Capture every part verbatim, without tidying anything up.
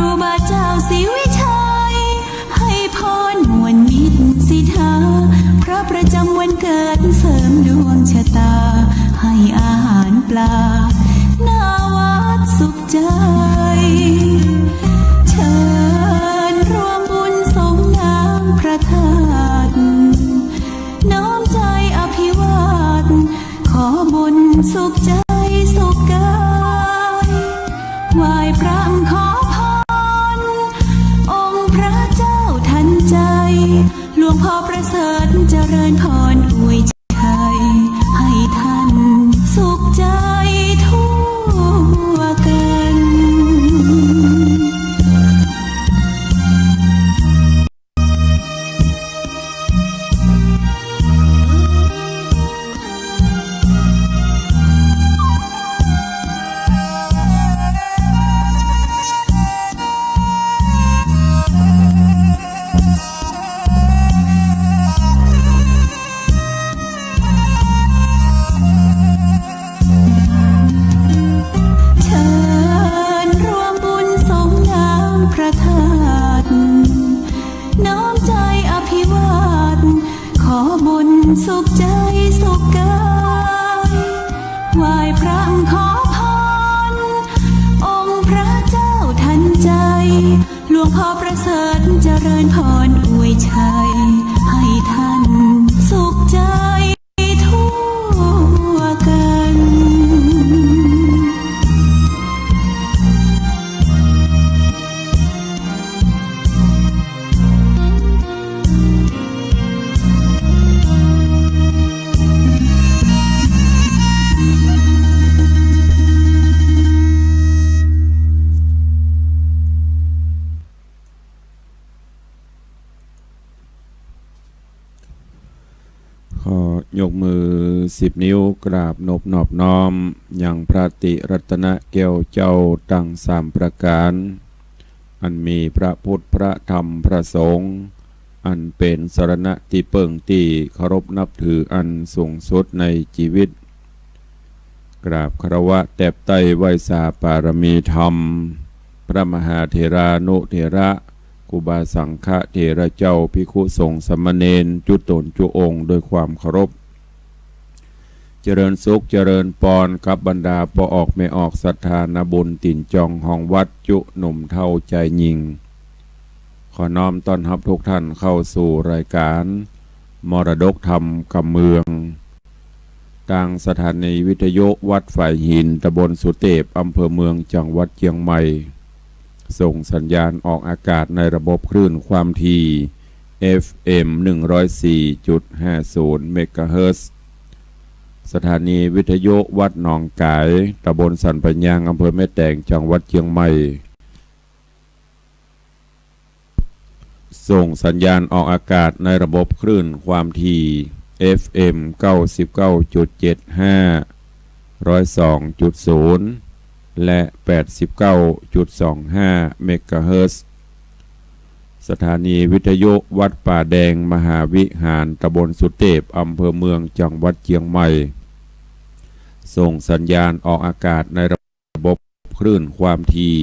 ครูบาเจ้าศรีวิชัย ให้พรม่วนมิตรสิทธา พระประจำวันเกิดเสริมดวงชะตา ให้อาหารปลา หน้าวัดสุขใจ เชิญร่วมบุญสงน้ำพระธาตุ น้อมใจอภิวาท ขอบุญสุขใจสุขกาย ไหว้พระขอพร องค์พระเจ้าทันใจ หลวงพ่อประเสริฐเจริญพรอวยชัย ให้ท่านสุขใจทั่วกัน เชิญร่วมบุญสงน้ำพระธาตุ น้อมใจอภิวาท ขอบุญสุขใจสุขกาย ไหว้พระขอพร องค์พระเจ้าทันใจ หลวงพ่อประเสริฐเจริญพรอวยชัย ให้ท่านสุขใจทั่วกัน ขอยกมือสิบนิ้วกราบนบนอบน้อมยังพระติรัตนแก้วเจ้าตังสามประก๋าน อันมีพระพุทธ พระธรรม พระสงฆ์ อันเป๋นสรณะตี้เปิ้งตี้เคารพนับถืออันสูงสุดในจีวิต กราบคารวะแตบใต้ไหว้สาปารมีธรรม พระมหาเถรานุเถระ ครูบาสังฆเถระเจ้า ภิกขุสงฆ์สามเณร จุ๊ต๋นจุ๊องค์ด้วยความเคารพ เจริญสุขเจริญปอนกับบรรดาป้อออกแม่ออกศรัทธานาบุญตี๋นจองฮองวัด จุ๊หนุ่มเฒ่าจายญิง ขอน้อมต้อนฮับทุกท่านเข้าสู่รายการมรดกธรรมกำเมือง ตางสถานีวิทยุวัดฝายหิน ตำบลสุเตพ อำเภอเมือง จังหวัดเจียงใหม่ ส่งสัญญาณออกอากาศในระบบคลื่นความถี่ เอฟเอ็ม หนึ่งร้อยสี่จุดห้าศูนย์ เมกะเฮิรตซ์ สถานีวิทยุวัดหนองก๋าย ตำบลสันป่ายยาง อำเภอแม่แตง จังหวัดเจียงใหม่ ส่งสัญญาณออกอากาศในระบบคลื่นความถี่ เอฟเอ็ม เก้าสิบเก้าจุดเจ็ดห้า ร้อยสองจุดศูนย์ และ แปดสิบเก้าจุดสองห้า เมกะเฮิรตซ์ สถานีวิทยุวัดป่าแดงมหาวิหาร ตำบลสุเตพ อำเภอเมือง จังหวัดเจียงใหม่ ส่งสัญญาณออกอากาศในระบบคลื่นความถี่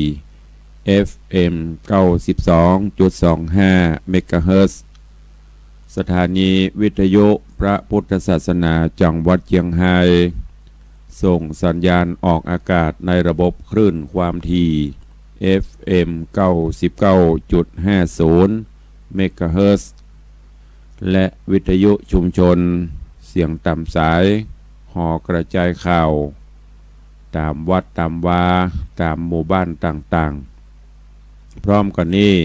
เอฟเอ็ม เก้าสิบสองจุดสองห้า เมกะเฮิรตซ์ สถานีวิทยุพระพุทธศาสนาจังหวัดเจียงไฮ้ ส่งสัญญาณออกอากาศในระบบคลื่นความถี่ เอฟเอ็ม เก้าสิบเก้าจุดห้าศูนย์ เมกะเฮิรตซ์ และวิทยุชุมชน เสียงต๋ามสาย หอกระจายข่าว ต๋ามวัดต๋ามวา ต๋ามหมู่บ้านต่างๆ พร้อมกั๋นนี้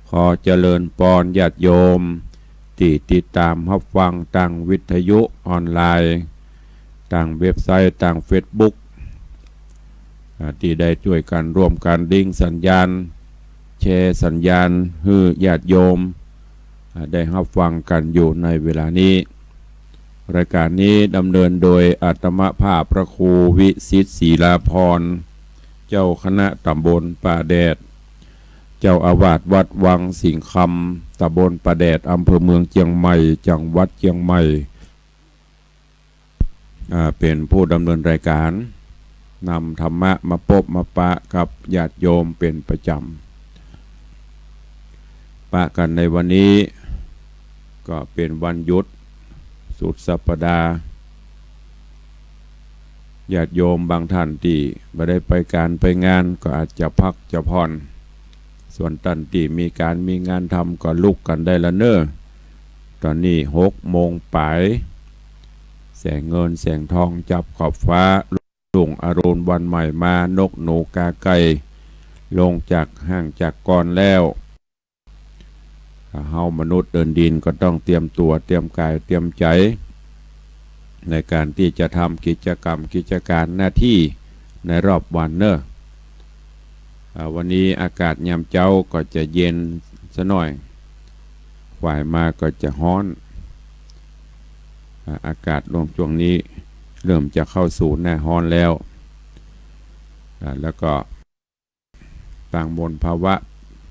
ขอเจริญปอนญาติโยม ตี้ติดต๋ามฮับฟังตางวิทยุออนไลน์ ตางเว็บไซต์ ตางเฟซบุ๊ก อ่า ตี้ได้จ้วยกั๋นร่วมกั๋นลิงก์สัญญาณ แชร์สัญญาณ หื้อญาติโยม อ่า ได้ฮับฟังกั๋นอยู่ในเวลานี้ รายการนี้ดำเนินโดยอาตมาภาพพระครูวิสิทธิ์ ศรีลาภรณ์ เจ้าคณะต๋ำบลป่าแดด เจ้าอาวาสวัดวังสิงห์คำ ต๋ำบลป่าแดด อำเภอเมืองเจียงใหม่ จังหวัดเจียงใหม่ อ่า เป๋นผู้ดำเนินรายการ นำธรรมะมาปบมาปะกับญาติโยมเป๋นประจ๋ำ ปะกั๋นในวันนี้ ก็เป๋นวันหยุดสุดสัปดาห์ ญาติโยมบางท่านตี้บ่ได้ไปก๋านไปงานก็อาจจะพักจะผ่อน ส่วนต้านตี้มีก๋านมีงานทำก็ลุกกั๋นได้ละเน่อ ต๋อนนี้หกโมงป๋าย แสงเงินแสงทองจับขอบฟ้า รุ่งอรุณวันใหม่มา นกหนูกาไก่ลงจากห้างจากกรแล้ว เฮามนุษย์เดินดินก็ต้องเตรียมตั๋วเตรียมก๋ายเตรียมใจ๋ ในก๋านตี้จะทำกิจกรรมกิจก๋านหน้าตี้ในรอบวันเน่อ อ่า วันนี้อากาศยามเจ๊าก็จะเย็นสักหน่อย ขวายมาก็จะฮ้อน อ่า อากาศช่วงนี้เริ่มจะเข้าสู่หน้าฮ้อนแล้ว อ่า แล้วก็ บางมลภาวะ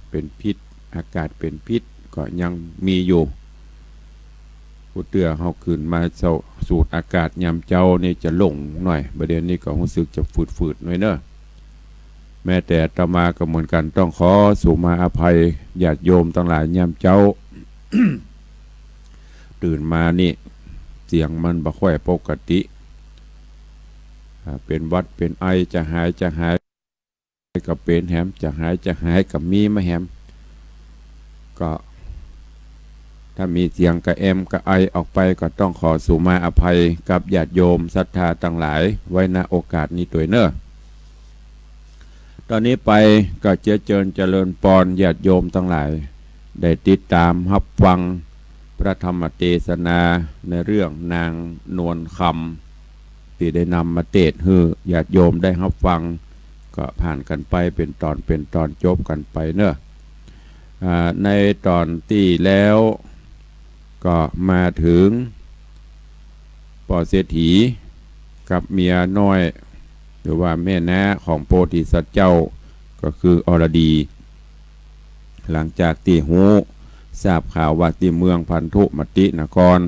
เป๋นพิษ อากาศเป๋นพิษก็ยังมีอยู่ กู้เตื้อเฮาขึ้นมาเซาะ สูดอากาศยามเจ๊านี่จะโล่งหน่อย บ่าเดี่ยวนี้ก็ฮู้สึกจะฝืดๆ หน่อยเน่อ แม้แต่อาตมาก็เหมือนกั๋น ต้องขอสุมาอภัยญาติโยมตังหลาย ยามเจ๊า ตื่นมานี่เสียงมันบ่ค่อยปกติ อ่า เป๋นหวัดเป๋นไอ จะหายจะหาย ก็เป๋นแหม จะหายจะหายก็มีมาแหม ก็ถ้ามีเสียงกระแอมกระไอออกไปก็ต้องขอสุมาอภัยกับญาติโยมศรัทธาตังหลายไว้ ณ โอกาสนี้ตวยเน่อ ต๋อนนี้ไปก็เจียเจิญเจริญปอนญาติโยมตังหลาย ได้ติดต๋ามฮับฟังพระธรรมเตสนาในเรื่องนางนวลคำ ตี้ได้นำมาเตสน์หื้อญาติโยมได้ฮับฟัง ก็ผ่านกั๋นไปเป๋นต๋อนเป๋นต๋อนจบกั๋นไปเน่อ อ่า ในต๋อนตี้แล้วก็มาเถิงป้อเศรษฐีกับเมียน้อย หรือว่าแม่น้าของโพธิสัตว์เจ้า ก็คืออรดี หลังจากตี้ฮู้ทราบข่าวว่าตี้เมืองพันธุมตินคร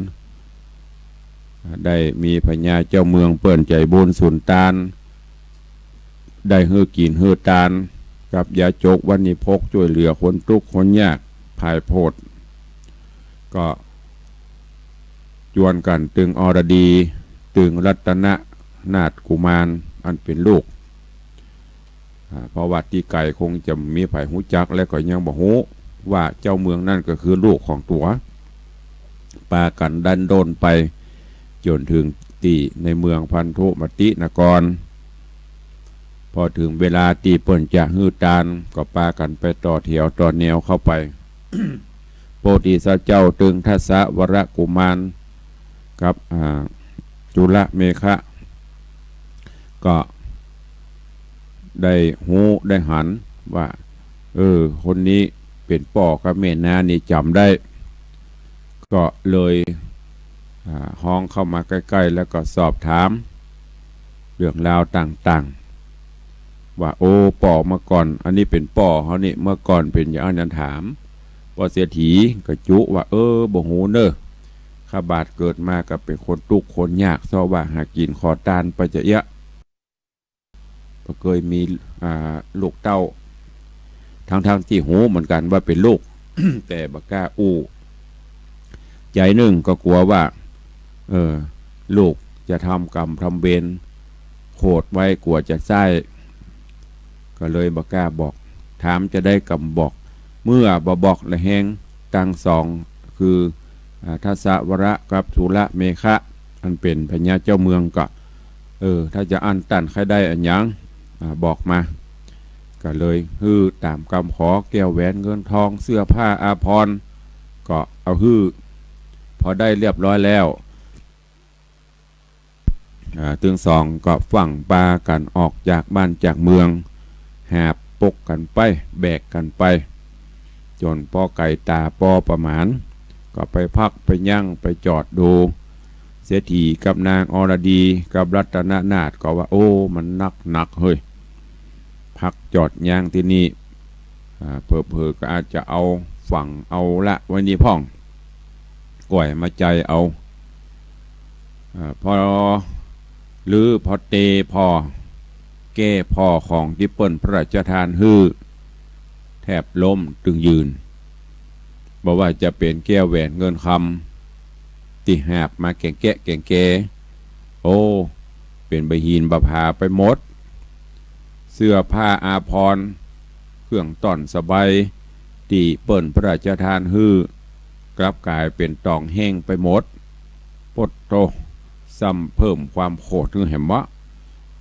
ได้มีพญาเจ้าเมืองเปิ้นใจ๋บุญสุนตาน ได้หื้อกิ๋นหื้อตานกับยาจกวณิพก จ้วยเหลือคนตุ๊กข์คนยากผายโผด ก็จวนกั๋นตึงอรดี ตึงรัตนนาถกุมารอันเป๋นลูก อ่า เพราะว่าตี้ไก๋คงจะบ่มีใผฮู้จัก และก็ยังบ่ฮู้ว่าเจ้าเมืองนั้นก็คือลูกของตั๋ว ปากั๋นดั้นด้นไป จ๋นเถิงตี้ในเมืองพันธุมตินคร พอเถิงเวลาตี้เปิ้นจะหื้อตาน ก็ปากั๋นไปต่อแถวต่อแนวเข้าไป โพธิสัตว์เจ้าตึงทัสสะวรกุมารกับ อ่า จุลเมขะ ก็ได้ฮู้ได้หันว่า เออ คนนี้เป๋นป้อกับแม่น้านี่จ๋ำได้ ก็เลย อ่า ฮ้องเข้ามาใก้ๆ แล้วก็สอบถามเรื่องราวต่างๆ ว่า โอ้ ป้อเมื่อก่อน อันนี้เป๋นป้อเฮานี่ เมื่อก่อนเป๋นหยัง อันนั้นถาม ป้อเศรษฐีก็จุว่า เออ บ่ฮู้เน่อ ข้าบาทเกิดมาก็เป๋นคนตุ๊กข์คนยาก เซาะว่าหากิ๋นขอตานไปจาเอี้ยะ บ่เกยมี อ่า ลูกเต้า ทั้งๆ ตี้ฮู้เหมือนกั๋นว่าเป๋นลูก แต่บ่กล้าอู้ ใจ๋นึ่งก็กั๋วว่า เออ ลูกจะทำกรรมทำเวรโหดไว้ กั๋วจะใซ้ ก็เลยบ่กล้าบอก ถามจาใดก็บ่บอก เมื่อบ่บอกละแฮง ตังสอง คือ อ่า ทัสสะวรกับจุลเมขะ อันเป๋นพญาเจ้าเมืองก็ เออ ถ้าจะอั้นตันใค่ได้อะหยัง อ่า บอกมา ก็เลยหื้อต๋ามกำขอ แก้วแหวนเงินทอง เสื้อผ้าอาภรณ์ ก็เอาหื้อ พอได้เรียบร้อยแล้ว อ่า ตึงสองก็ฟั่งปากั๋นออกจากบ้านจากเมือง หาบปกกั๋นไป แบกกั๋นไป จ๋นปอไก๋ต๋าปอประมาณ ก็ไปพักไปยั้งไปจอดดู เศรษฐีกับนางอรดีกับรัตนนาถก็ว่า โอ้ มันนักนักเฮ้ย พักจอดยั้งตี้นี่ อ่า เผลอๆ ก็อาจจะเอาฝังเอาละไว้นี่พ่อง ก้อยมาใจ้เอา อ่า พอ หรือพอเตผ่อ แก้ผ่อของตี้เปิ้นพระราชทานหื้อ แทบล้มตึงยืน บ่ว่าจะเป๋นแก้วแหวนเงินคำ ตี้หาบมาแก๋งแก๊ะแก๋งแก โอ้ เป๋นบ่าหินบ่าผาไปหมด เสื้อผ้าอาภรณ์ เครื่องต้อนสบาย ตี้เปิ้นพระราชทานหื้อ กลับก๋ายเป๋นต๋องแห้งไปหมด โป๊ดโธ่ ซ้ำเพิ่มความโขดหื้อแหมเนาะ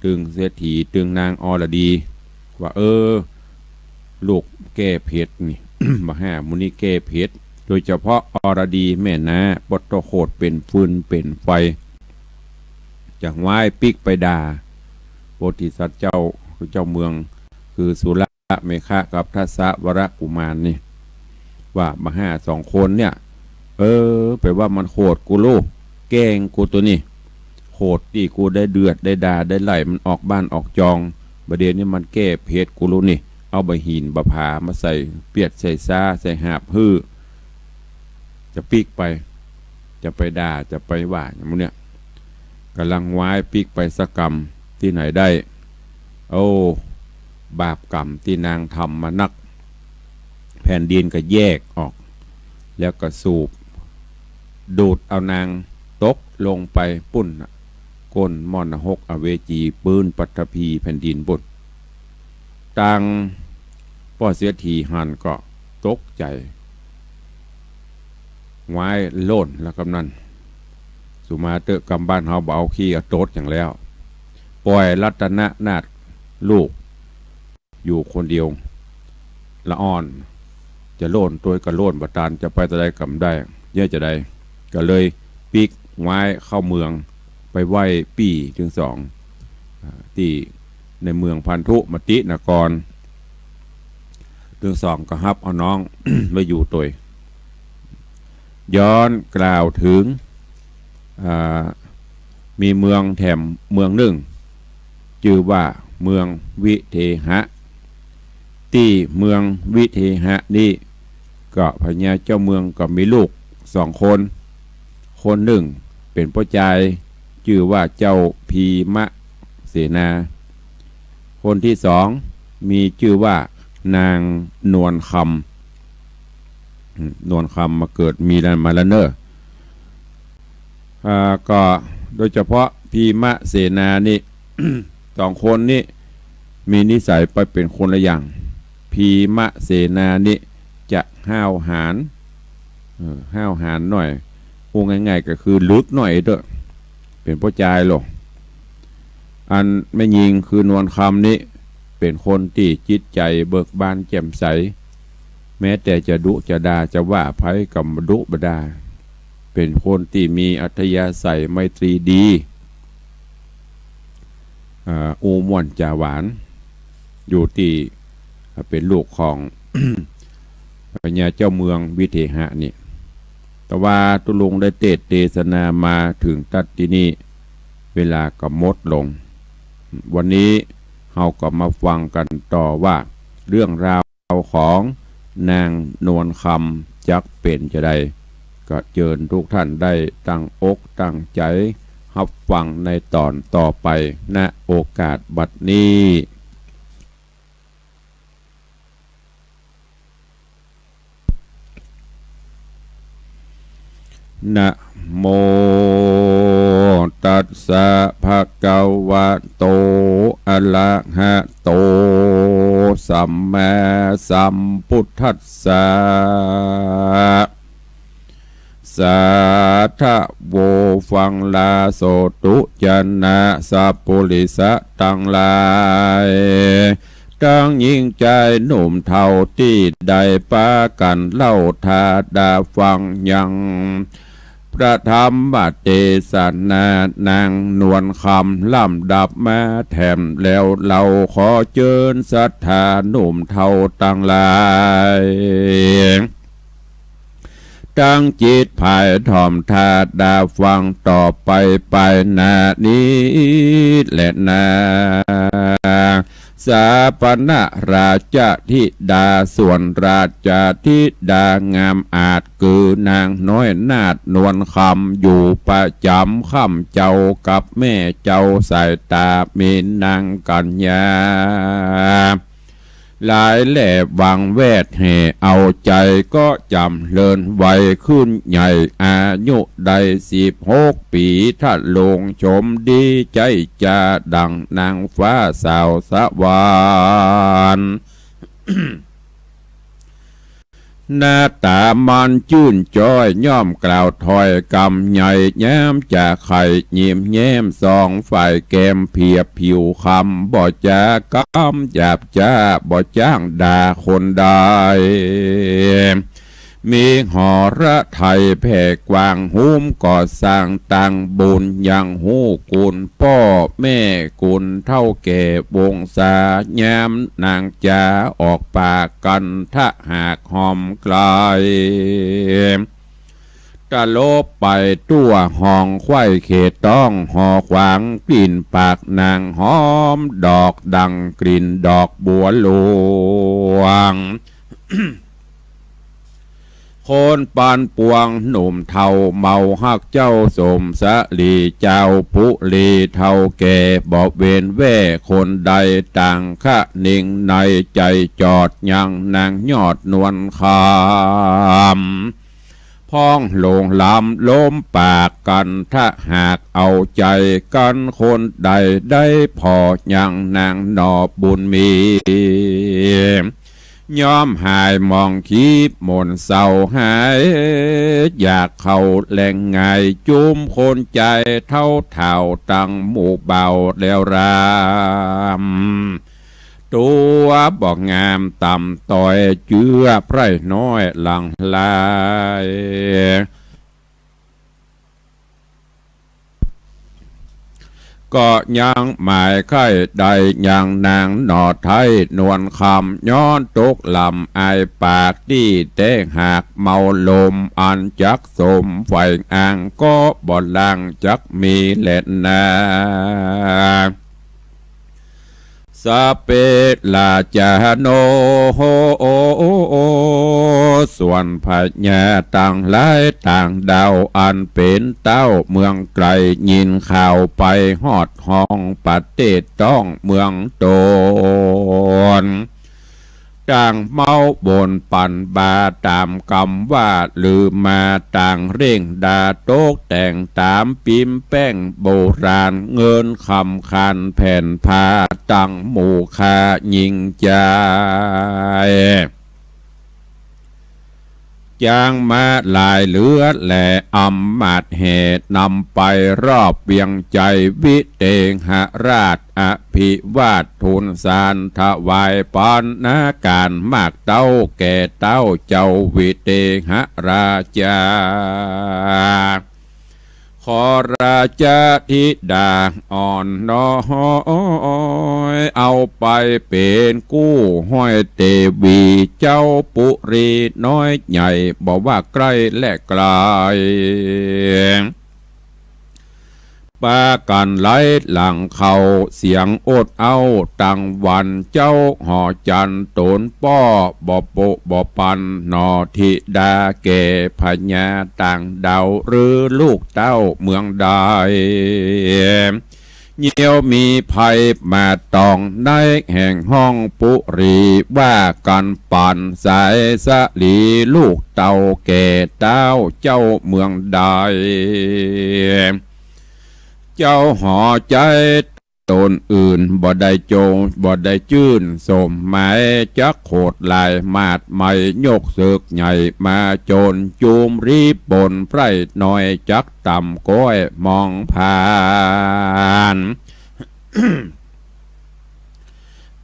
ตึงเศรษฐี ตึงนางอรดี ว่า เออ ลูกแก้เผ็ดนี่ บ่าห้าหมู่นี้แก้เผ็ด โดยเฉพาะอรดีแม่น้า โป๊ดโธ่ โขดเป๋นฟืนเป๋นไฟ จะหวายปิ๊กไปด่า โพธิสัตว์เจ้า คือเจ้าเมือง คือสุรเมขะกับทัสสะวรกุมารนี่ ว่าบ่าห้าสองคนเนี่ย เออ ไปว่ามันโขดกูลู่ แกล้งกูตั๋วนี่ โขดตี้กูได้เดือดได้ด่าได้ไล่มันออกบ้านออกจอง บ่าเดี่ยวนี้มันแก้เผ็ดกูลู่นี่ เอาบ่าหินบ่าผามาใส่เปียดใส่ซ้าใส่หาบหื้อ จะปิ๊กไป จะไปด่า จะไปว่า อย่างหมู่เนี่ย ก่ำลังหวายปิ๊กไปสักกำ ตี้ไหนได้ โอ้ บาปกรรมตี้นางทำมานัก แผ่นดินก็แยกออก แล้วก็สูบ ดูดเอานางตกลงไปปู้นน่ะ ก้นหม้อหกอเวจี ปื๊นปัตภีแผ่นดินปู้น ตังป้อเศรษฐีหันก็ตกใจ๋ หวายโล่นแล้วกำนั้น สุมาเต๊อะ กำบ้านเฮาบ่เอาขี้เอาโตดหยังแล้ว ป่อยรัตนนาถลูก อยู่คนเดียว ละอ่อน จะโล่นตวยก็โล่นบ่ตาน จะไปตะใดก็บ่ได้ เยียะจะใด ก็เลยปิ๊กหวายเข้าเมือง ไปไหว้ปี้ตึงสอง อ่า ตี้ในเมืองพันธุมตินคร ตึงสองก็ฮับเอาน้อง ไว้อยู่ตวย ย้อนกล่าวเถิง อ่า มีเมืองแถมเมืองนึ่ง จื้อว่าเมืองวิเทหะ ตี้เมืองวิเทหะนี้ ก็พญาเจ้าเมืองก็มีลูกสองคน คนนึ่งเป๋นป้อจาย จื้อว่าเจ้าพีมะเสนา คนตี้สองมีจื้อว่านางนวลคำ อืม นวลคำมาเกิดมีแล้ว มาแล้วเน่อ อ่า ก็โดยเฉพาะพีมะเสนานี้ สองคนนี้มีนิสัยไปเป๋นคนละอย่าง พีมะเสนานี้จะห้าวหาญ เออ ห้าวหาญหน่อย อู้ง่ายๆ ก็คือลึกหน่อยเต๊อะ เป๋นป้อจายลอ อันแม่ญิงคือนวลคำนี้เป๋นคนตี้จิตใจ๋เบิกบานแจ่มใส แม้แต่จะดุจะด่าจะว่าใผก็บ่ดุบ่ด่า เป๋นคนตี้มีอัธยาศัยไมตรีดี อ่า อู้ม่วนจ๋าหวาน อยู่ตี้ เป๋นลูกของ พญาเจ้าเมืองวิเทหะนี่ แต่ว่าตุ๊ลุงได้เตสน์เตสนามาเถิงตั๊ดตี้นี่ เวลาก็หมดลง วันนี้เฮาก็มาฟังกั๋นต่อว่า เรื่องราวของนางนวลคำจักเป๋นจาใด ก็เจิญทุกท่านได้ตั้งอกตั้งใจ๋ฮับฟังในต๋อนต่อไป ณ โอกาสบัดนี้ นะโม ตัสสะ ภะคะวะโต อะระหะโต สัมมาสัมพุทธัสสะ สาธะโว ฟังลาโสตุ จะนะ สัปปุริสะตังหลาย ตังญิงจายหนุ่มเฒ่าตี้ได้ปากั๋นเล่าถาดาฟังยัง พระธรรมเตสนานางนวลคำลำดับมาแถมแล้ว เฮาขอเจิญศรัทธาหนุ่มเฒ่าตังหลาย ตั้งจิตใฝ่ถ่อมถาดาฟังต่อไปไปหน้านี้แลนา สาปณะราชธิดา ส่วนราชธิดางามอาจ คือนางน้อยนาฏนวลคำ อยู่ประจ๋ำค่ำเจ้ากับแม่เจ้าสายต๋า มีนางกัญญา หลายแลหวังแวดแห่เอาใจ๋ ก็จ๋ำเริญวัยขึ้นใหญ่ อายุได้สิบหกปี๋ ทะลงชมดี ใจ๊จ๋าดั่งนางฟ้าสาวสวรรค์ หน้าต๋ามันจื้นจ้อย ย่อมกล่าวถ้อยกำใหญ่ แย้มจาใค่ ยิ้มแย้มส่อง ฝ่ายแก้มเปียบผิวคำ บ่จ๋ากำหยาบจ๊า บ่จ้างด่าคนใด มีหฤทัยแผ่กว้าง ฮู้ก่อสร้างตางบุญ ยังฮู้กุณป้อแม่ กุณเฒ่าแก่วงศา ยามนางจ๋าออกปากกั๋น ถ้าหากห่อมไกล ตะลบไปตั้วห้อง ไขว้เขตต๊อง หอขวางกลิ่นปากนาง หอมดอกดั่งกลิ่นดอกบัวหลวง คนปานปวงหนุ่มเฒ่า เมาฮักเจ้าสมสลี เจ้าปุรีเฒ่าแก่ บ่เว้นแว่คนใด ต่างคะนึงในใจ๋ จดยังนางยอดนวลคำ พ้องหลงลำล้มปากกั๋น ถ้าหากเอาใจ๋กั๋นคนใด ได้ผ่อยังนางหน่อบุญมี ย่อมหายหมองขี้หม่นเศร้า หายอยากเข้าแหล่งง่าย จุมคนใจ๋เฒ่าเฒ่า ตังหมู่บ่าวแล้วรำ ตั๋วบ่งามต่ำต้อย เจื้อไพร่น้อยหลั่งไหล ก็ยังหมายใค่ได้ยังนางหน่อไท้นวลคำ ย้อนตกลำอายปากตี้แต๊หาก เมาลมอันจักสมใฝ่อ้าง ก็บ่ลางจักมีแลนา สะเปะลาจาโน ส่วนพญาตังหลายต่างด้าว อันเป๋นเต้าเมืองไก๋ ยินข่าวไปฮอดห้องประเทศต๊องเมืองต๋น ต่างเมาบ่นปันบาต๋ามกำว่าลือมา ต่างเร่งดาตกแต่งต๋ามปิมแป้งโบราณ เงินคำคานแผ่นผ้า ตังหมู่ค่ายิ่งใจ๋ จางมาหลายเหลือแล อำมาตย์แห่นำไปรอบเวียงใจ๋ วิเตหราชอภิวาททูลสารถวาย ปานนาการมากเต้าแก่เต้าเจ้าวิเตหราชา ขอราชธิดาอ่อนน้อย เอาไปเป๋นกู้ห้อยเตวี เจ้าปุรีน้อยใหญ่ บ่ว่าใก้และไก๋ ปากั๋นไหลหลั่งเข้าเสียงโอดเอ้าตังวัน เจ้าหอจันต๋นป้อบ่ปุบ่ปัน หน่อธิดาแก่พญาต่างด้าว หรือลูกเต้าเมืองใด เยียวมีภัยมาตองในแห่งห้องปุรี ว่ากั๋นปั๋นสายสะหลี ลูกเต้าแก่เต้าเจ้าเมืองใด เจ้าหอใจ๋ต๋นอื่นบ่ได้จง บ่ได้จื้นสมหมาย จักโขดหลายมาดไหม ยกเสิกใหญ่มาจน จุมรีบนไพร่น้อย จักต่ำก้อยมองผ่าน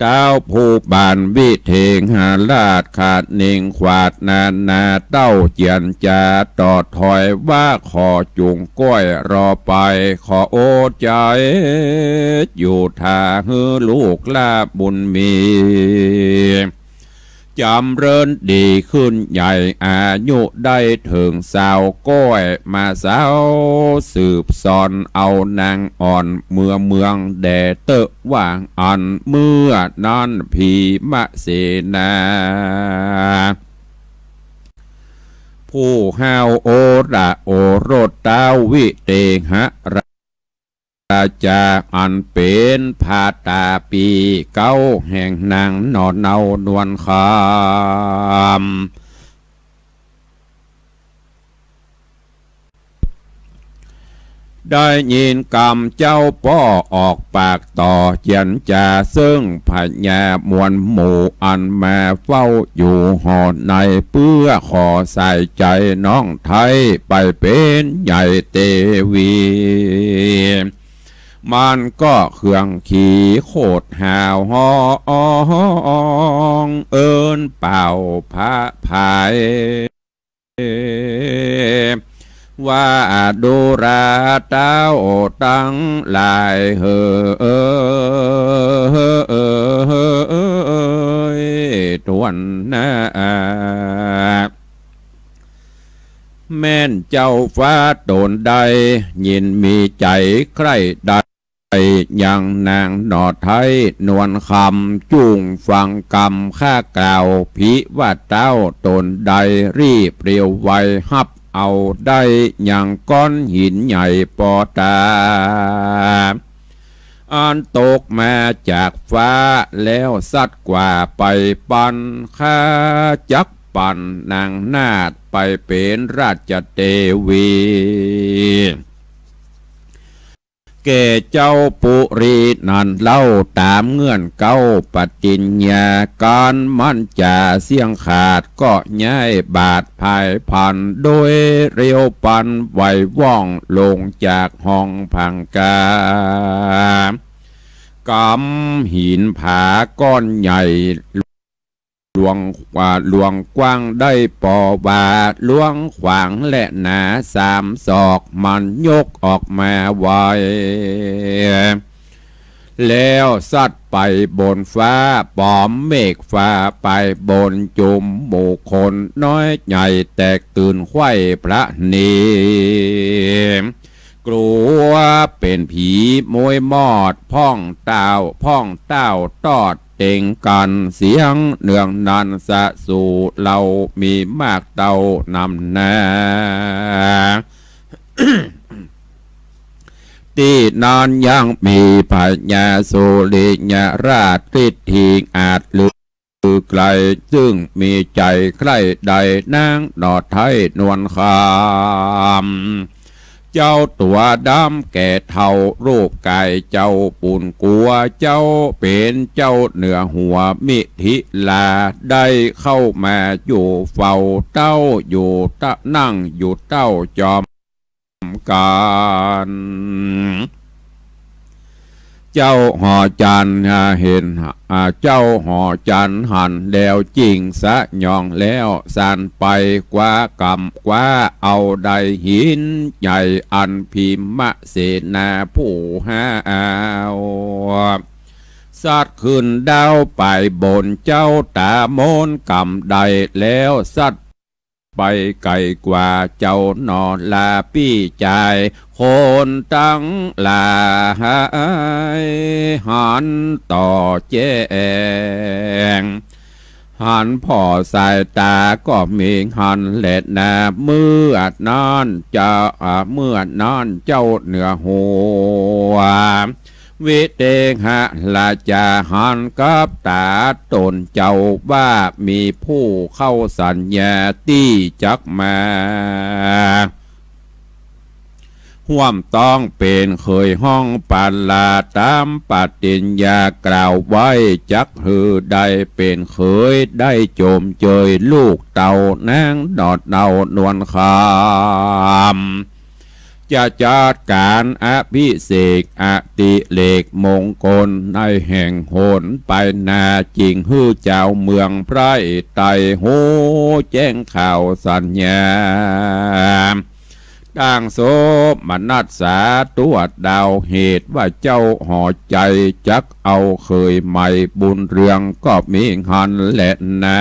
เต้าผู้บานวิเทหราช คะเน่งขวาดนานา เต้าเจียรจาต่อถอยว่า ขอจุ่งก้อยรอไป ขอโอใจ๋อยู่ถ้าหื้อลูกหล้าบุญมี จ๋ำเริญดีขึ้นใหญ่ อายุได้เถิงซาวก้อย มาสาวสืบสอนเอานางอ่อนเมือเมืองแด่เต๊อะ ว่าอั้น เมื่อนั้นพีมเสนา ผู้ห้าวโอระโอรสเต้าวิเตหราช จาอันเป๋นพระต๋าปีเก๊าแห่งนางหน่อเนานวลคำ ได้ยินกำเจ้าป้อออกปากต่อเจียรจา เซิ่งพญามวลหมู่อันมาเฝ้าอยู่หอใน เปื้อขอใส่ใจ๋น้องไท้ไปเป๋นใหญ่เตวี มันก็เคืองขีโขดหาวฮ้องเอิ้นเป่าพระพาย ว่าดูราเต้าตังหลายเหย ถ้วนหน้า แม่นเจ้าฟ้าต๋นใด ยินมีใจ๋ใคร่ได้ ยังนางหน่อไท้นวลคำ จุ่งฟังกำข้ากล่าว ผิว่าเต้าต๋นใด รีบเร็วไวฮับเอาได้ ยังก้อนหินใหญ่ปอต๋า อันตกมาจากฟ้า แล้วสัตว์กว่าไปปัน ข้าจักปันนางนาฏไปเป๋นราชเตวี แก่เจ้าปุรีนั้นเล่า ต๋ามเงื่อนเก๊าปฏิญญา ก๋านมั่นจ๋าเสี้ยงขาด ก็ย้ายบาทพายพัน โดยเร็วปันไวว่อง ลงจากห้องพังกา ก๋ำหินผาก้อนใหญ่ หลวง อ่า หลวงกว้างได้ปอว่า หลวงขวางและหนาสามศอก มันยกออกมาไว แล้วสัตว์ไปบนฟ้า ป๋อมเมฆฟ้าไปบน จุมหมู่คนน้อยใหญ่ แตกตื่นไขว้พระเนร กลัวเป๋นผีมวยมอด พ่องเต้า พ่องเต้าตอดเต็งกั๋น เสียงเนืองนันสะสู่ เฮามีมากเต้านำนา ตี้นั้นยังมีพญาสุริยราช ทิฏฐิอาจลือไกล ซึ่งมีใจ๋ใคร่ได้นางหน่อไท้นวลคำ เจ้าตั๋วดำแก่เฒ่า รูปก๋ายเจ้าปูนกั๋ว เจ้าเป๋นเจ้าเหนือหัวมิถิลา ได้เข้ามาอยู่เฝ้าเต้า อยู่ตะ นั่งอยู่เต้าจอมกั๋น เจ้าหอจันทร์เห็น อ่า เจ้าหอจันทร์หันแล้วจิ่งสยองแล้ว สั่นไปกว้ากำกว้าเอาได้หินใหญ่ อันพิมเสนาผู้ห้าว สัตว์ขึ้นดาวไปบน เจ้าต๋ามนกำได้แล้ว สัตว์ไปไก๋กว่า เจ้าหน่อลาปี้จาย คนตังหลายหันต่อแจ้ง หันผ่อสายต๋าก็มีหันแลนา เมื่อนั้นเจ้า อ่า เมื่อนั้นเจ้าเหนือหัว วิเตหราชาหันกับต๋าต๋นเจ้าว่า มีผู้เข้าสัญญาตี้จักมา ฮ่วมต้องเป๋นเขยห้องปาลา ต๋ามปฏิญญากล่าวไว้ จักหื้อได้เป๋นเขย ได้จมเจยลูกเต้านางหน่อเนานวลคำ จะจัดก๋านอภิเษกอติเรกมงคล ในแห่งหนไปนา จิ่งหื้อจาวเมืองไพร่ไตฮู้แจ้งข่าวสัญญา ตั้งโสมนัสสาตั๋วดาว เหตุว่าเจ้าหอจัยจักเอาเขยใหม่ บุญเรืองก็มีหันแลนา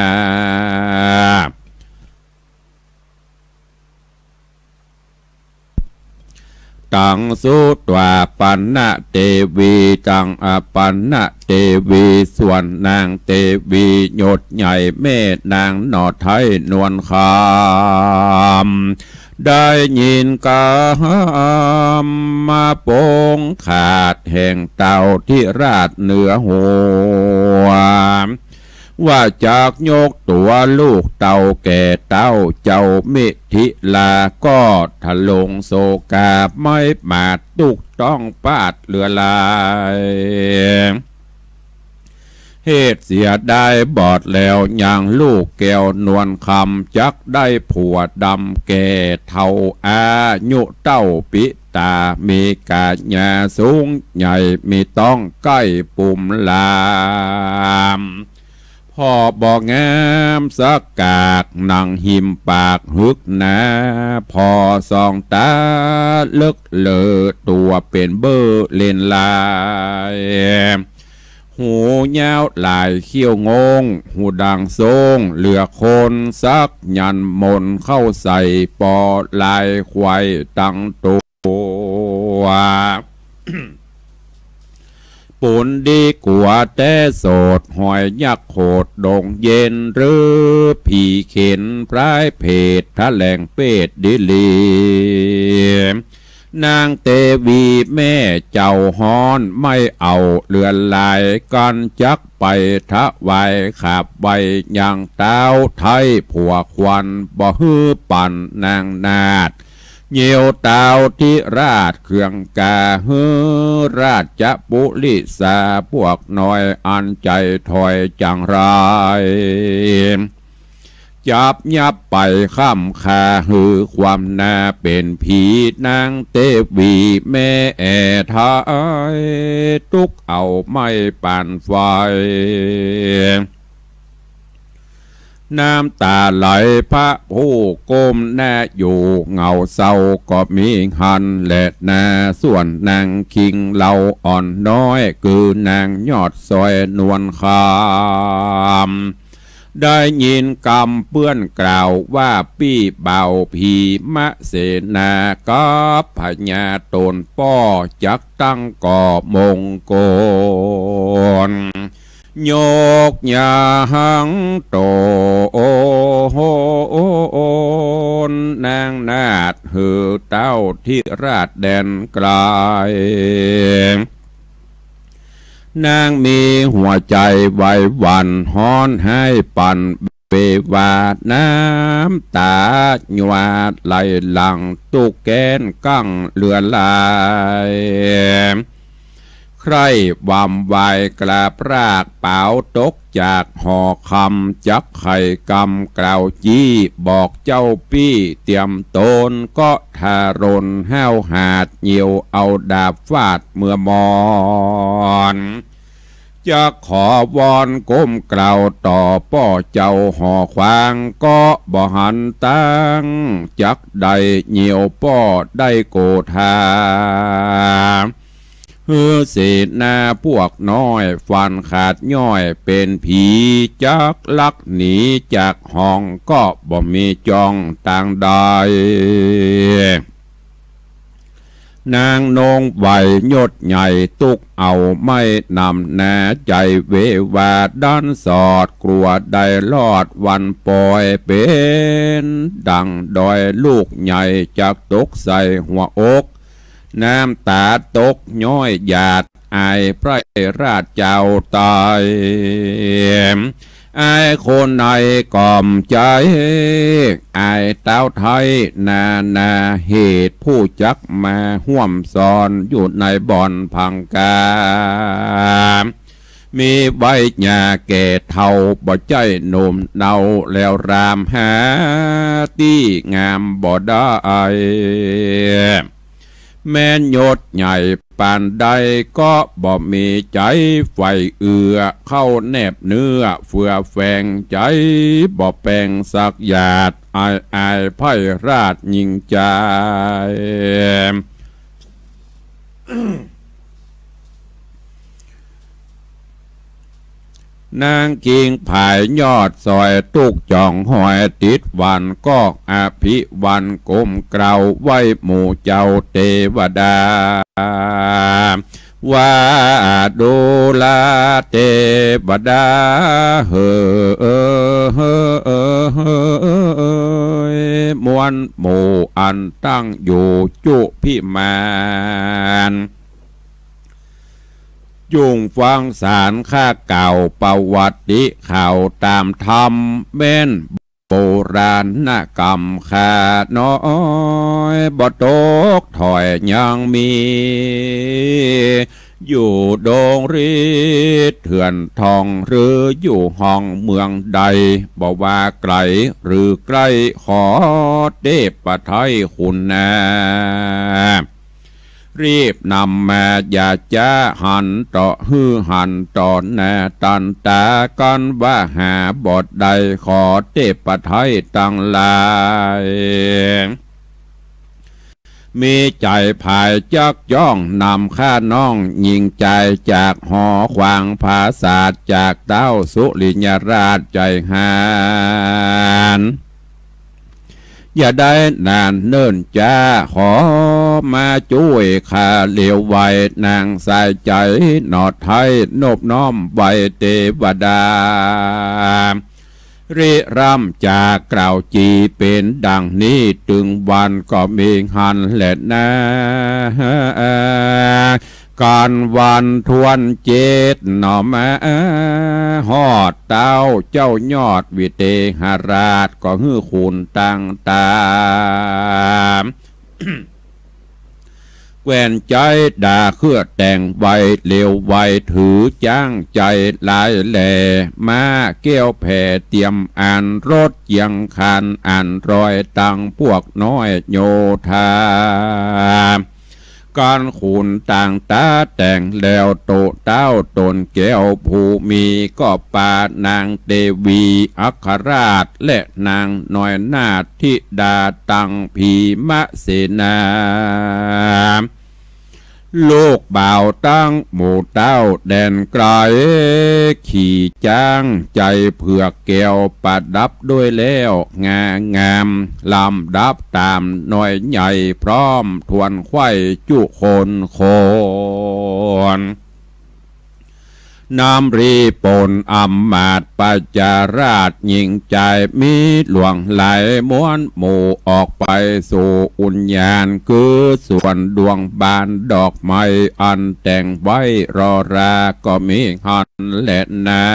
ตังสุตวาปัณณเตวี ตัง อ่า ปัณณเตวี ส่วนนางเตวียศใหญ่แม่นางหน่อไท้นวลคำ ได้ยินกำมาปงขาดแห่งเต้าธิราชเหนือหัว ว่าจักยกตั๋วลูกเต้าแก่เต้าเจ้ามิถิลา ก็ทรงโศกาไม่ปราด ตุ๊กต้องปราดเหลือหลาย เหตุเสียดายบอดแล้วยังลูกแก้วนวลคำ จักได้ผัวดำแก่เฒ่าอายุเต้าปิตา มีกายาสูงใหญ่ มีต๊องใก้ปุมลาม ผ่อบ่งามสักกาก หนังหิมปากหึกหนา ผ่อส่องต๋าเลิกเหลอ ตั๋วเป๋นเบ้อเล่นลาย หูยาวหลายเขี้ยวโงง หูดังโซ้งเหลือคน สักยันต์มนต์เข้าใส่ ปอลายไขว่ตังตั๋ว ปูนดีกั๋วแต๊โสด หอยยักษ์โขดดงเย็น หรือผีเข็ญพรายเผต แถลงเปตดีหลี นางเตวีแม่เจ้าฮ้อน ไม่เอาเหลือหลาย กั๋นจักไปถวาย ขับไว้ยังเต๊าไท้ ผัวควันบ่หื้อปั๋นนางนาฏ เยียวเต้าธิราชเคืองกา หื้อราชปุริสา พวกน้อยอันใจ๋ถอยจังไร จับยับไปค้ำคา หื้อความหน้าเป๋นผี นางเตวีแม่แอ่ไท้ ตุ๊กเอาไม่ปานไฟ น้ำต๋าไหลพระผู้ก้มหน้าอยู่ เหงาเศร้าก็มีหั้นแลนา ส่วนนางคิงเหล่าอ่อนน้อย คือนางยอดสร้อยนวลคำ ได้ยินกำเปื้อนกล่าวว่า ปี้บ่าวผีมะเสนา กับพญาต๋นป้อ จักตั้งก่อมงคล ยกยาหังต๋น นางนาฏหื้อเต้าธิราชแดนไก๋ นางมีหัวใจ๋ไหวหวั่นฮ้อนไห้ปั่น เววา น้ำต๋าหยาดไหลหลั่ง ตุ๊กแก้นกั้งเหลือหลาย ใคร่วำวายกราบราก ป๋าวตกจากหอคำ จักไขกำกล่าวจี้ บอกเจ้าปี้เตียมต๋น ก็ทารนห้าวหาด เยียวเอาดาบฟาดเมือมอน จักขอวอนก้มกล่าวต่อป้อเจ้าหอขวาง ก็บ่หันตั้งจักได้ เยียวป้อได้โกธา หื้อเสนาพวกน้อยฟันขาดย่อยเป๋นผี จักลักหนีจากห้อง ก็บ่มีจ้องตางใด นางนงไหวยศใหญ่ตุ๊กเอาไม่หนำหนา ใจ๋เววาดันสอด กลัวได้รอดวันปอย เป๋นดั่งดอยลูกใหญ่ จักตกใส่หัวอก น้ำต๋าตกย้อยหยาด อายพระราชเจ้าไต อายคนในกล่อมใจ๋ อายเต้าไท้นานาเหตุ ผู้จักมาฮ่วมสอนอยู่ในบ่อนพังกา มีไว้ยาแก่เฒ่า บ่ใจ้หนุ่มเนา แล้วรามหาตี้งามบ่ได้ แม้นยศใหญ่ปานใด ก็บ่มีใจ๋ใฝ่เอื้อ เข้าแนบเนื้อเฟือแฝง ใจ๋บ่แปงสักหยาด อายอายไพร่ราชยิ่งใจ๋ นางคิงผายยอดสอย ตุ๊กจ่องหอยติดหวัน ก็อภิวันก้มกล่าวไหว้หมู่เจ้าเตวดา ว่าดูราเตวดาเหย มัว นหมู่อันตั้งอยู่จุพิมาน จุ่งฟังสารข้ากล่าวประวัติข่าวต๋ามธรรมแม่น โบราณกรรมข้าน้อยบ่ตกถ้อยยังมี อยู่ดงรีเถื่อนทองหรืออยู่ห้องเมืองใด บ่ว่าไก๋หรือใก้ขอเตพไทยคุณนา รีบนำมาอย่าจ๊าหันต่อหื้อหันต่อหน้าตันต๋ากั๋นว่าหาบ่ได้ขอเตพไทยตังหลาย มีใจ๋ผายจักจ้องนำข้าน้องญิงจายจากหอขวางผาสาทจากเต๊าสุริยราชใจ๋หาน อย่าได้นานเนิ่นจ๊า ขอมาจ้วยข้าเร็วไว นางสายใจ๋หนอไทยนบน้อมไหว้เตวดา ริร่ำจากล่าวจี๋เป๋นดังนี้ ตึงวันก็มีหั้นแลนา กั๋นวันถ้วนเจ็ดหนอมาฮอดเต๊าเจ้ายอดวิเตหราช ก็หื้อขุนต่างต๋า แควนใจ๊ดาเครื่องแต่งไว้เร็วไว ถือจ๊างใจ๋หลายแหล่ ม้าแก้วแผ่เตรียมอัน รถเจียงคันอันร้อย ตังปวกน้อยโยธา กั๋นขุนต่างต๋าแต่งแล้ว โตเต๊าต๋นแก้วผู้มี ก็ปานางเตวีอัครราช และนางน้อยนาถธิดาตังพีมเสนา ลูกบ่าวตังหมู่เต้าแดนไก๋ ขี่จ๊างใจ๋เผือกแก้วประดับด้วยแล้วงางาม ลำดับต๋ามน้อยใหญ่พร้อมถ้วนไขว้จุคนคน นำรีปนอำมาตย์ประจาราชญิงจาย มีหลวงหลายม้วนหมู่ออกไปสู่อุญญาณ คือสวนดวงบานดอกไม้อันแต่งไว้รอรา ก็มีหั้นแลนา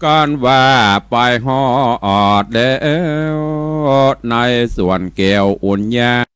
กั๋นว่าไปฮอดแล้วในสวนแก้วอุญญาณ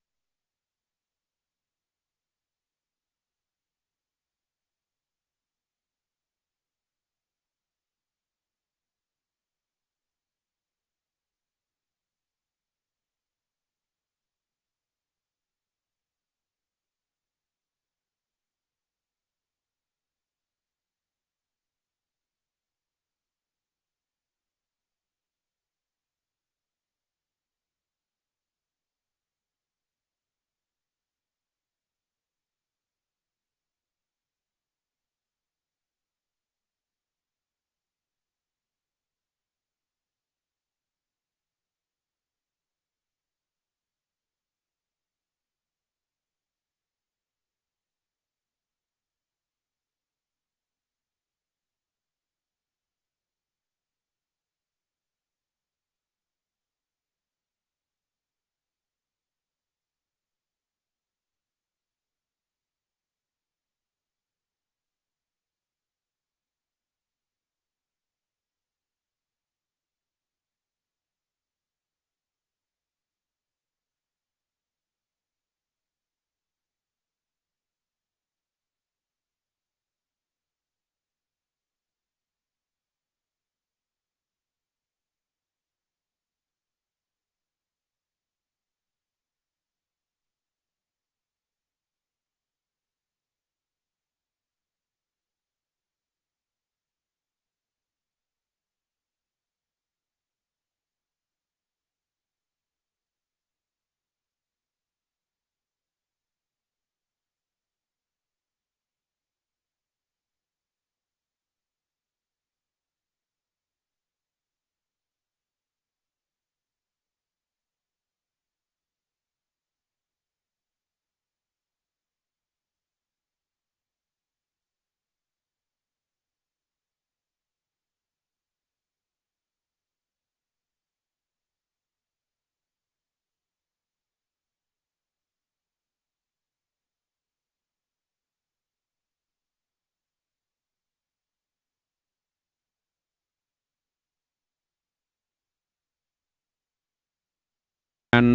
อัน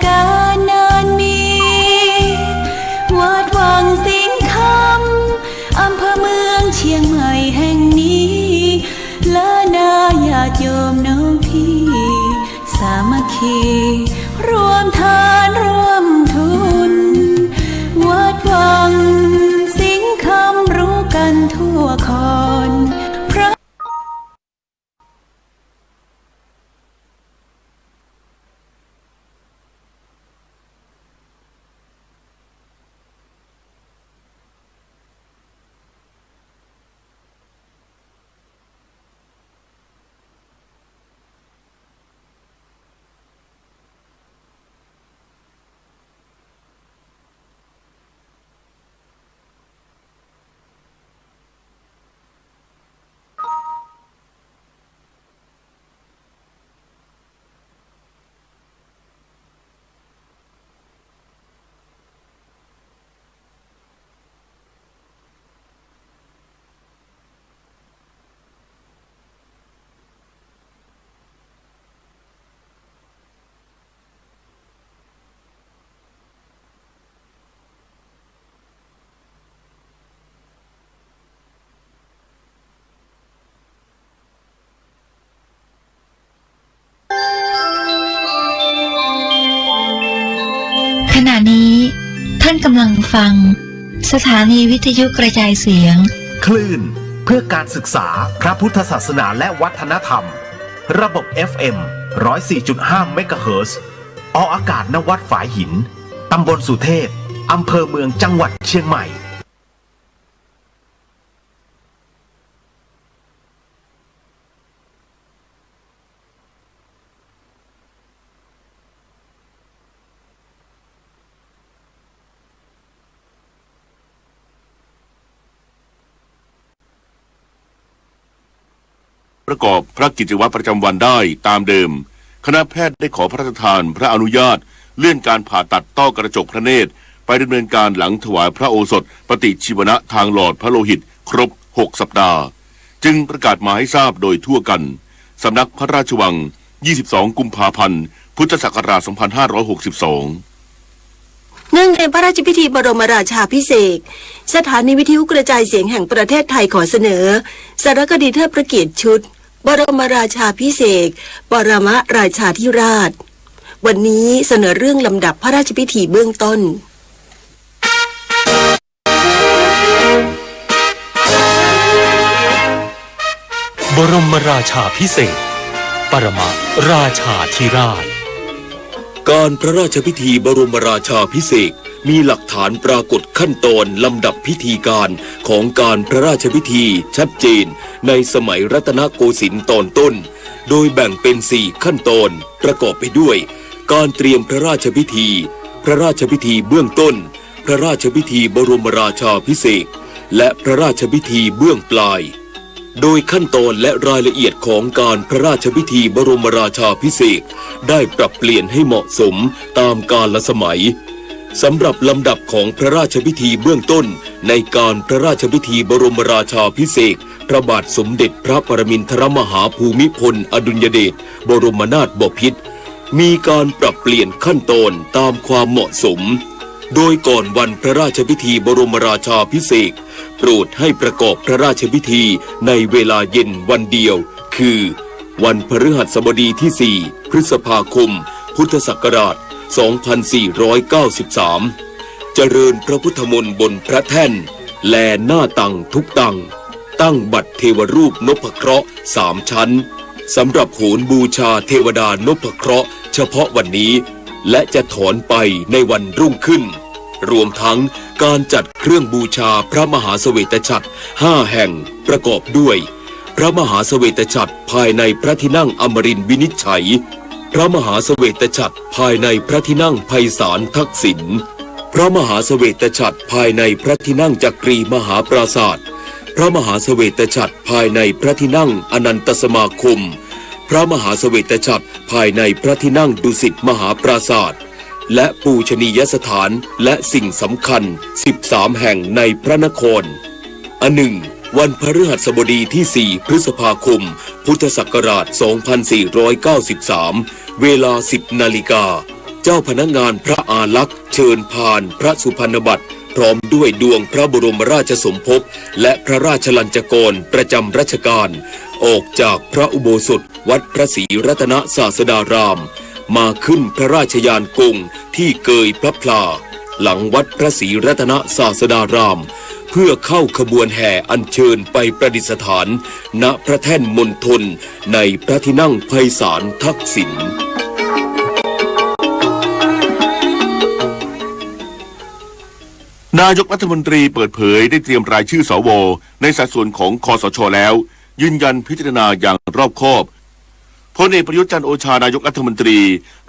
กาลนานมี วัดวังสิงห์คำ อำเภอเมืองเชียงใหม่แห่งนี้ และนาญาติโยมน้องพี่ สามัคคี รวมทานร่วมทุน วัดวังสิงห์คำรู้กันทั่วคอน พระ ขณะนี้ท่านกำลังฟัง สถานีวิทยุกระจายเสียง คลื่นเพื่อการศึกษาพระพุทธศาสนาและวัฒนธรรม ระบบ เอฟ เอ็ม ร้อยสี่จุดห้า เมกะเฮิรตซ์ ออกอากาศ ณ วัดฝายหิน ตำบลสุเทพ อำเภอเมือง จังหวัดเชียงใหม่ ประกอบพระกิจวัตรประจำวันได้ตามเดิม คณะแพทย์ได้ขอพระราชทานพระอนุญาตเลื่อนการผ่าตัดต้อกระจกพระเนตร ไปดำเนินการหลังถวายพระโอสถปฏิชีวนะทางหลอดพระโลหิตครบหกสัปดาห์ จึงประกาศมาให้ทราบโดยทั่วกัน สำนักพระราชวัง ยี่สิบสอง กุมภาพันธ์ พุทธศักราช สองพันห้าร้อยหกสิบสอง เนื่องในพระราชพิธีบรมราชาภิเษก สถานีวิทยุกระจายเสียงแห่งประเทศไทยขอเสนอ สารคดีเทิดพระเกียรติชุด บรมราชาภิเษก ปรมราชาธิราช วันนี้เสนอเรื่องลำดับพระราชพิธีเบื้องต้น บรมราชาภิเษก ปรมราชาธิราช การพระราชพิธีบรมราชาภิเษก มีหลักฐานปรากฏขั้นตอนลำดับพิธีการของการพระราชพิธีชัดเจนในสมัยรัตนโกสินทร์ตอนต้น โดยแบ่งเป็นสี่ขั้นตอน ประกอบไปด้วย การเตรียมพระราชพิธี พระราชพิธีเบื้องต้น พระราชพิธีบรมราชาภิเษก และพระราชพิธีเบื้องปลาย โดยขั้นตอนและรายละเอียดของการพระราชพิธีบรมราชาภิเษก ได้ปรับเปลี่ยนให้เหมาะสมตามกาลสมัย สำหรับลำดับของพระราชพิธีเบื้องต้น ในการพระราชพิธีบรมราชาภิเษก พระบาทสมเด็จพระปรมินทรมหาภูมิพลอดุลยเดชบรมนาถบพิตร มีการปรับเปลี่ยนขั้นตอนตามความเหมาะสม โดยก่อนวันพระราชพิธีบรมราชาภิเษก โปรดให้ประกอบพระราชพิธีในเวลาเย็นวันเดียว คือ วันพฤหัสบดีที่สี่ พฤษภาคม พุทธศักราช สองพันสี่ร้อยเก้าสิบสาม เจริญพระพุทธมนต์บนพระแท่น แลหน้าตังทุกตัง ตั้งบัตรเทวรูปนพเคราะห์สามชั้น สำหรับโหรบูชาเทวดานพเคราะห์เฉพาะวันนี้ และจะถอนไปในวันรุ่งขึ้น รวมทั้งการจัดเครื่องบูชาพระมหาเสวตฉัตรห้าแห่ง ประกอบด้วย พระมหาเสวตฉัตรภายในพระที่นั่งอมรินทร์วินิจฉัย พระมหาเสวตฉัตรภายในพระที่นั่งไพศาลทักษิณ พระมหาเสวตฉัตรภายในพระที่นั่งจักรีมหาปราสาท พระมหาเสวตฉัตรภายในพระที่นั่งอนันตสมาคม พระมหาเสวตฉัตรภายในพระที่นั่งดุสิตมหาปราสาท และปูชนียสถานและสิ่งสำคัญสิบสามแห่งในพระนคร อันหนึ่ง วันพฤหัสบดีที่สี่ พฤษภาคม พุทธศักราช สองพันสี่ร้อยเก้าสิบสาม เวลา สิบนาฬิกา เจ้าพนักงานพระอารักษ์เชิญพานพระสุพรรณบัตร พร้อมด้วยดวงพระบรมราชสมภพ และพระราชลัญจกรณ์ประจำรัชกาล ออกจากพระอุโบสถวัดพระศรีรัตนศาสดาราม มาขึ้นพระราชยานกงที่เกยพลับพลา หลังวัดพระศรีรัตนศาสดาราม เพื่อเข้าขบวนแห่อัญเชิญไปประดิษฐาน ณ พระแท่นมณฑล ในพระที่นั่งไพศาลทักษิณ นายกรัฐมนตรีเปิดเผยได้เตรียมรายชื่อ สว ในสัดส่วนของ คสช แล้ว ยืนยันพิจารณาอย่างรอบคอบ พลเอกประยุทธ์จันทร์โอชา นายกรัฐมนตรี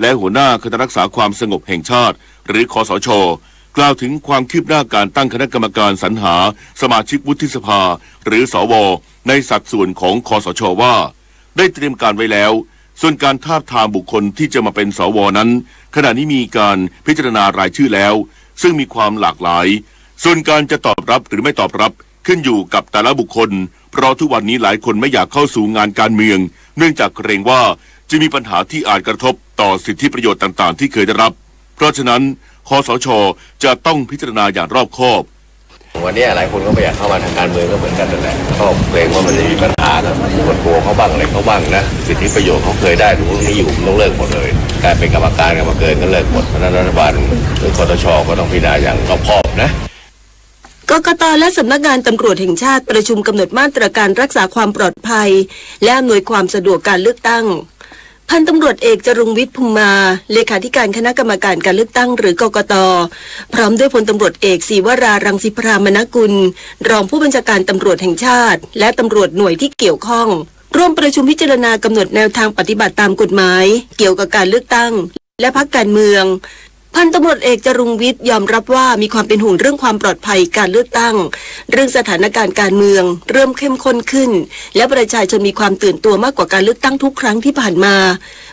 และหัวหน้าคณะรักษาความสงบแห่งชาติ หรือ คสช กล่าวถึงความคืบหน้าการตั้งคณะกรรมการสรรหาสมาชิกวุฒิสภา หรือ สว ในสัดส่วนของ คสช ว่า ได้เตรียมการไว้แล้ว ส่วนการทาบทามบุคคลที่จะมาเป็น สว นั้น ขณะนี้มีการพิจารณารายชื่อแล้ว ซึ่งมีความหลากหลาย ส่วนการจะตอบรับหรือไม่ตอบรับ ขึ้นอยู่กับแต่ละบุคคล เพราะทุกวันนี้หลายคนไม่อยากเข้าสู่งานการเมือง เนื่องจากเกรงว่าจะมีปัญหาที่อาจกระทบต่อสิทธิประโยชน์ต่างๆ ที่เคยได้รับ เพราะฉะนั้น คสช จะต้องพิจารณาอย่างรอบคอบ วันนี้หลายคนก็ไม่อยากเข้ามาทางการเมืองก็เหมือนกันนั่นแหละ ก็เกรงว่ามันจะมีปัญหานะ ปวดหัวเขาบ้างอะไรเขาบ้างนะ สิทธิประโยชน์เขาเคยได้ตรงนี้อยู่ มันต้องเลิกหมดเลย การเป็นกรรมการกรรมการก็เลิกหมด เพราะฉะนั้นรัฐบาลหรือ คสช ก็ต้องพิจารณาอย่างรอบคอบนะ กกต และสำนักงานตำรวจแห่งชาติประชุมกำหนดมาตรการรักษาความปลอดภัย และอำนวยความสะดวกการเลือกตั้ง พันตำรวจเอกจรุงวิทย์ ภูมิมา เลขาธิการคณะกรรมการการเลือกตั้ง หรือ กกต พร้อมด้วยพลตำรวจเอก ศรีวรา รังสิพรามนกุล รองผู้บัญชาการตำรวจแห่งชาติ และตำรวจหน่วยที่เกี่ยวข้อง ร่วมประชุมพิจารณากำหนดแนวทางปฏิบัติตามกฎหมาย เกี่ยวกับการเลือกตั้ง และพรรคการเมือง พันตำรวจเอกจรุงวิทย์ยอมรับว่ามีความเป็นห่วงเรื่องความปลอดภัยการเลือกตั้ง เรื่องสถานการณ์การเมืองเริ่มเข้มข้นขึ้น และประชาชนมีความตื่นตัวมากกว่าการเลือกตั้งทุกครั้งที่ผ่านมา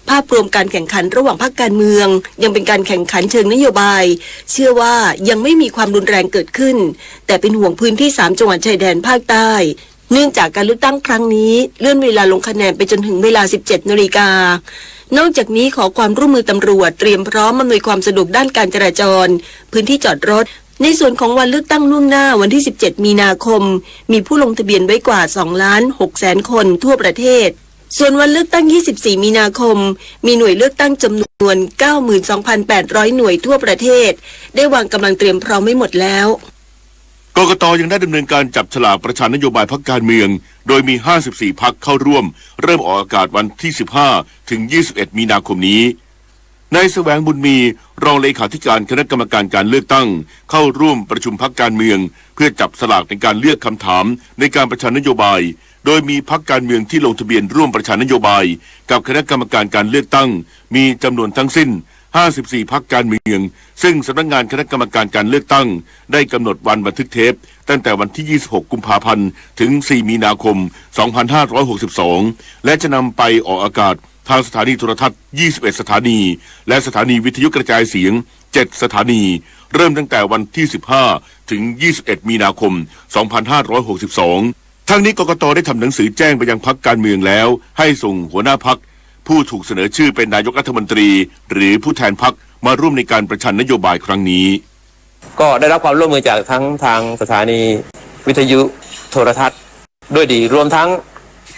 ภาพรวมการแข่งขันระหว่างพรรคการเมืองยังเป็นการแข่งขันเชิงนโยบาย เชื่อว่ายังไม่มีความรุนแรงเกิดขึ้น แต่เป็นห่วงพื้นที่สามจังหวัดชายแดนภาคใต้ เนื่องจากการเลือกตั้งครั้งนี้เลื่อนเวลาลงคะแนนไปจนถึงเวลา สิบเจ็ดนาฬิกา นอกจากนี้ขอความร่วมมือตำรวจเตรียมพร้อมอำนวยความสะดวกด้านการจราจร พื้นที่จอดรถ ในส่วนของวันเลือกตั้งล่วงหน้าวันที่ สิบเจ็ดมีนาคม มีผู้ลงทะเบียนไว้กว่า สองล้านหกแสนคนทั่วประเทศ ส่วนวันเลือกตั้ง ยี่สิบสี่มีนาคม มีหน่วยเลือกตั้งจำนวน เก้าหมื่นสองพันแปดร้อยหน่วยทั่วประเทศ ได้วางกำลังเตรียมพร้อมไว้หมดแล้ว กกต ยังได้ดำเนินการจับฉลากประชานโยบายพรรคการเมือง โดยมี ห้าสิบสี่พรรคเข้าร่วม เริ่มออกอากาศวันที่ สิบห้าถึงยี่สิบเอ็ดมีนาคมนี้ นายแสวง บุญมี รองเลขาธิการคณะกรรมการการเลือกตั้ง เข้าร่วมประชุมพรรคการเมือง เพื่อจับสลากในการเลือกคำถามในการประชานโยบาย โดยมีพรรคการเมืองที่ลงทะเบียนร่วมประชานโยบาย กับคณะกรรมการการเลือกตั้ง มีจำนวนทั้งสิ้น ห้าสิบสี่พรรคการเมือง ซึ่งสำนักงานคณะกรรมการการเลือกตั้ง ได้กำหนดวันบันทึกเทป ตั้งแต่วันที่ ยี่สิบหกกุมภาพันธ์ ถึง สี่มีนาคม สองพันห้าร้อยหกสิบสอง และจะนำไปออกอากาศทางสถานีโทรทัศน์ ยี่สิบเอ็ดสถานี และสถานีวิทยุกระจายเสียง เจ็ดสถานี เริ่มตั้งแต่วันที่ สิบห้าถึงยี่สิบเอ็ดมีนาคม สองพันห้าร้อยหกสิบสอง ทั้งนี้ กกต ได้ทำหนังสือแจ้งไปยังพรรคการเมืองแล้ว ให้ส่งหัวหน้าพรรค ผู้ถูกเสนอชื่อเป็นนายกรัฐมนตรี หรือผู้แทนพรรค มาร่วมในการประชันนโยบายครั้งนี้ ก็ได้รับความร่วมมือจากทั้งทางสถานีวิทยุโทรทัศน์ด้วยดี รวมทั้ง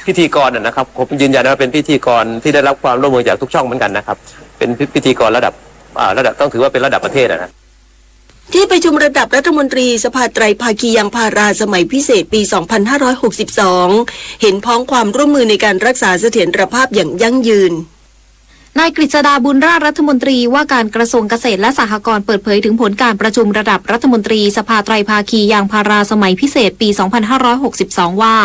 พิธีกรน่ะนะครับ ผมยืนยันว่าเป็นพิธีกรที่ได้รับความร่วมมือจากทุกช่องเหมือนกันนะครับ เป็นพิ- พิธีกรระดับ อ่า ระดับ ต้องถือว่าเป็นระดับประเทศอะนะ ที่ประชุมระดับรัฐมนตรีสภาไตรภาคียางพาราสมัยพิเศษปี สองพันห้าร้อยหกสิบสอง เห็นพ้องความร่วมมือในการรักษาเสถียรภาพอย่างยั่งยืน นายกฤษดา บุญราช รัฐมนตรีว่าการกระทรวงเกษตรและสหกรณ์ เปิดเผยถึงผลการประชุมระดับรัฐมนตรีสภาไตรภาคียางพาราสมัยพิเศษปี สองพันห้าร้อยหกสิบสอง ว่า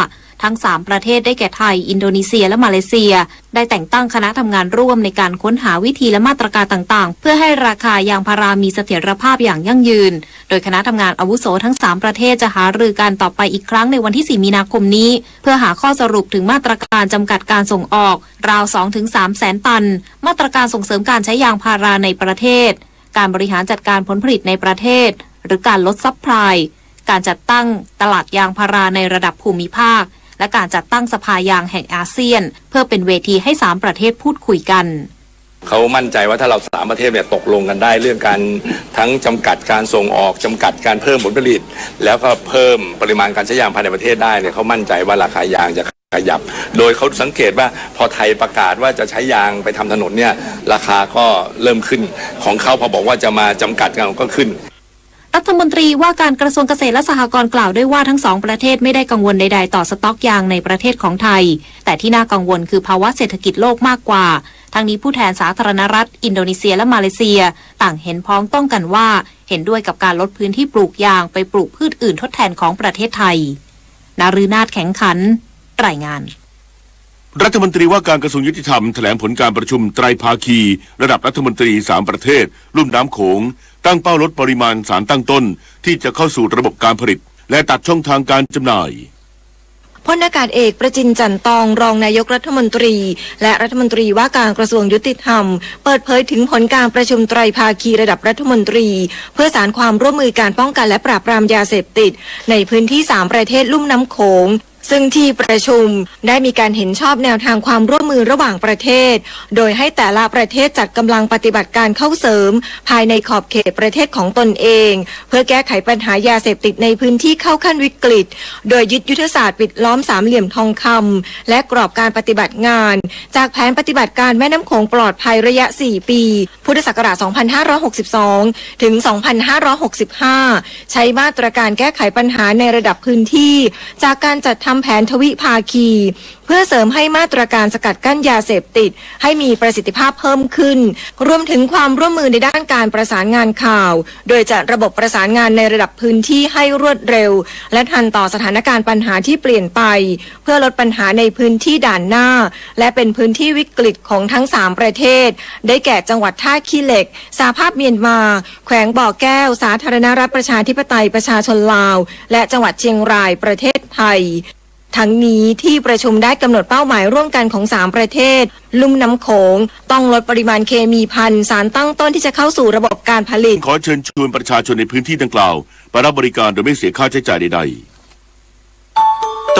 ทั้งสามประเทศได้แก่ไทย อินโดนีเซีย และมาเลเซีย ได้แต่งตั้งคณะทำงานร่วมในการค้นหาวิธีและมาตรการต่างๆ เพื่อให้ราคายางพารามีเสถียรภาพอย่างยั่งยืน โดยคณะทำงานอาวุโสทั้งสามประเทศจะหารือกันต่อไปอีกครั้งในวันที่ สี่มีนาคมนี้ เพื่อหาข้อสรุปถึงมาตรการจำกัดการส่งออก ราว สองถึงสามแสนตัน มาตรการส่งเสริมการใช้ยางพาราในประเทศ การบริหารจัดการผลผลิตในประเทศ หรือการลดซัพพลาย การจัดตั้งตลาดยางพาราในระดับภูมิภาค และการจัดตั้งสภายางแห่งอาเซียน เพื่อเป็นเวทีให้สามประเทศพูดคุยกัน เขามั่นใจว่าถ้าเราสามประเทศเนี่ยตกลงกันได้เรื่องการทั้งจำกัดการส่งออก จำกัดการเพิ่มผลผลิต แล้วก็เพิ่มปริมาณการใช้ยางภายในประเทศได้เนี่ย เขามั่นใจว่าราคายางจะขยับ โดยเขาสังเกตว่าพอไทยประกาศว่าจะใช้ยางไปทำถนนเนี่ย ราคาก็เริ่มขึ้น ของเขาพอบอกว่าจะมาจำกัดกันก็ขึ้น รัฐมนตรีว่าการกระทรวงเกษตรและสหกรณ์กล่าวด้วยว่าทั้งสองประเทศไม่ได้กังวลใดๆ ต่อสต็อกยางในประเทศของไทย แต่ที่น่ากังวลคือภาวะเศรษฐกิจโลกมากกว่า ทั้งนี้ผู้แทนสาธารณรัฐอินโดนีเซียและมาเลเซีย ต่างเห็นพ้องต้องกันว่า เห็นด้วยกับการลดพื้นที่ปลูกยางไปปลูกพืชอื่นทดแทนของประเทศไทย นฤนาถ แข็งขัน รายงาน รัฐมนตรีว่าการกระทรวงยุติธรรมแถลงผลการประชุมไตรภาคีระดับรัฐมนตรีสามประเทศลุ่มน้ำโขง ตั้งเป้าลดปริมาณสารตั้งต้นที่จะเข้าสู่ระบบการผลิต และตัดช่องทางการจำหน่าย พลอากาศเอกประจินจันทร์ตอง รองนายกรัฐมนตรี และรัฐมนตรีว่าการกระทรวงยุติธรรม เปิดเผยถึงผลการประชุมไตรภาคีระดับรัฐมนตรี เพื่อสานความร่วมมือการป้องกันและปราบปรามยาเสพติด ในพื้นที่สามประเทศลุ่มน้ำโขง ซึ่งที่ประชุมได้มีการเห็นชอบแนวทางความร่วมมือระหว่างประเทศ โดยให้แต่ละประเทศจัดกำลังปฏิบัติการเข้าเสริม ภายในขอบเขตประเทศของตนเอง เพื่อแก้ไขปัญหายาเสพติดในพื้นที่เข้าขั้นวิกฤต โดยยึดยุทธศาสตร์ปิดล้อมสามเหลี่ยมทองคำและกรอบการปฏิบัติงาน จากแผนปฏิบัติการแม่น้ำโขงปลอดภัยระยะ สี่ ปี พุทธศักราช สองพันห้าร้อยหกสิบสอง ถึง สองพันห้าร้อยหกสิบห้า ใช้มาตรการแก้ไขปัญหาในระดับพื้นที่ จากการจัดทำแผนทวิภาคี เพื่อเสริมให้มาตรการสกัดกั้นยาเสพติด ให้มีประสิทธิภาพเพิ่มขึ้น รวมถึงความร่วมมือในด้านการประสานงานข่าว โดยจัดระบบประสานงานในระดับพื้นที่ให้รวดเร็ว และทันต่อสถานการณ์ปัญหาที่เปลี่ยนไป เพื่อลดปัญหาในพื้นที่ด่านหน้า และเป็นพื้นที่วิกฤตของทั้งสามประเทศ ได้แก่จังหวัดท่าขี้เหล็ก สหภาพเมียนมา แขวงบ่อแก้ว สาธารณรัฐประชาธิปไตยประชาชนลาว และจังหวัดเชียงรายประเทศไทย ทั้งนี้ที่ประชุมได้กำหนดเป้าหมายร่วมกันของสามประเทศ ลุ่มน้ำโขง ต้องลดปริมาณเคมีภัณฑ์สารตั้งต้นที่จะเข้าสู่ระบบการผลิต ขอเชิญชวนประชาชนในพื้นที่ดังกล่าวไปรับบริการโดยไม่เสียค่าใช้จ่ายใด